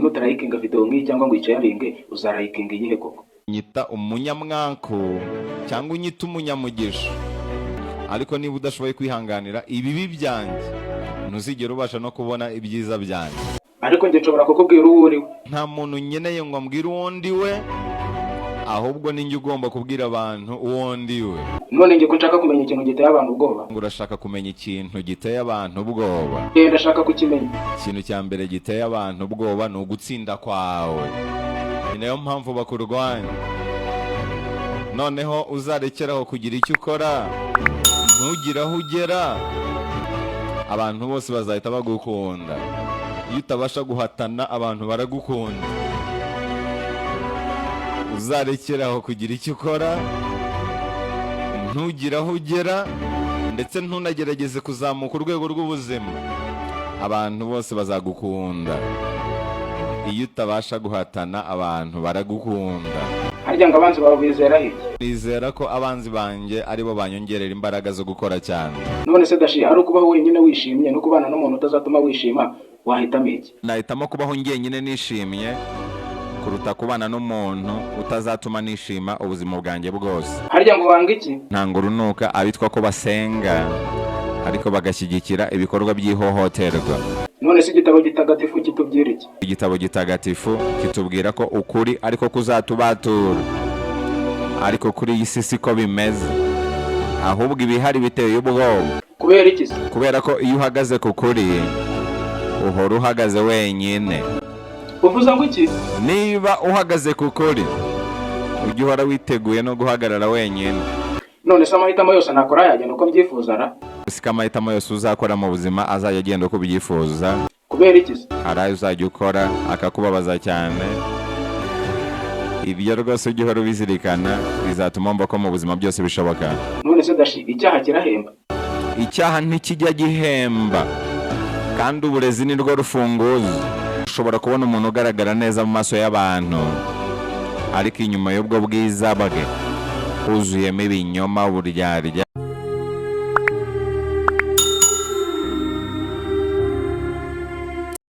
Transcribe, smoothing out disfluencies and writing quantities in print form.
Nutarayikinga video nk'iyi cyangwa ngo uyisharinge, uzarayikinga iyihe koko? Nyita umunyamwaku cyangwa unyita umunyamugisha, ariko niba udashoboye kwihanganira ibibi byanjye, ntuzigera ubasha no kubona ibyiza byanjye. Ariko njye nshobora kukubwira uwo uri we. Nta muntu nkeneye ngo ambwire uwo ndi we, ahubwo ninjye ugomba kubwira abantu uwo ndi we. None njye ko nshaka kumenya ikintu giteye abantu ubwoba? Ngo urashaka kumenya ikintu giteye abantu ubwoba? Eh, ndashaka kukimenya. Ikintu cya mbere giteye abantu ubwoba ni ugutsinda kwawe. Ni nayo mpamvu bakurwanya. Noneho uzarekeraho kugira icyo ukora, ntugire aho ugera, abantu bose bazahita bagukunda. Iyo utabasha guhatana, abantu baragukunda. Uzarekeraho kugira icyo ukora, ntugire aho ugera, ndetse ntunagerageze kuzamuka urwego rw'ubuzima, abantu bose bazagukunda. Iyo utabasha guhatana, abantu baragukunda. Harya ngo abanzi bawe bizera iki? Nizera ko abanzi banjye aribo banyongerera imbaraga zo gukora cyane. None se Dashi, ari ukubaho wenyine wishimye no kubana n'umuntu utazatuma wishima, wahitamo iki? Nahitamo kubaho njyenyine nishimye kuruta kubana n'umuntu utazatuma nishima ubuzima bwanjye bwose. Harya ngo wanga iki? Nanga urunuka abitwa ko basenga ariko bagashyigikira ibikorwa by'ihohoterwa. None se igitabo gitagatifu kitubwira iki? Igitabo gitagatifu kitubwira ko ukuri ariko kuzatubatura, ariko kuri iyi si siko bimeze, ahubwo ibihari biteye ubwoba. Kubera iki se? Kubera ko iyo uhagaze ku kuri, uhora uhagaze wenyine. Uvuze ngo iki? Niba uhagaze ku kuri, ujye uhora witeguye no guhagarara wenyine. None se amahitamo yose nakora yagenda uko mbyifuza ra? Siko amahitamo yose uzakora mu buzima azajya agenda uko ubyifuza. Kubera iki se? Hari ayo uzajya ukora akakubabaza cyane. Ibyo rwose ujye uhora ubizirikana, bizatuma wumva ko mu buzima byose bishoboka. None se Dashi, icyaha kirahemba? Icyaha ntikijya gihemba, kandi uburezi ni rwo rufunguzo. Ushobora kubona umuntu ugaragara neza mu maso y'abantu, ariko inyuma y'ubwo bwiza bwe huzuyemo ibinyoma, uburyarya.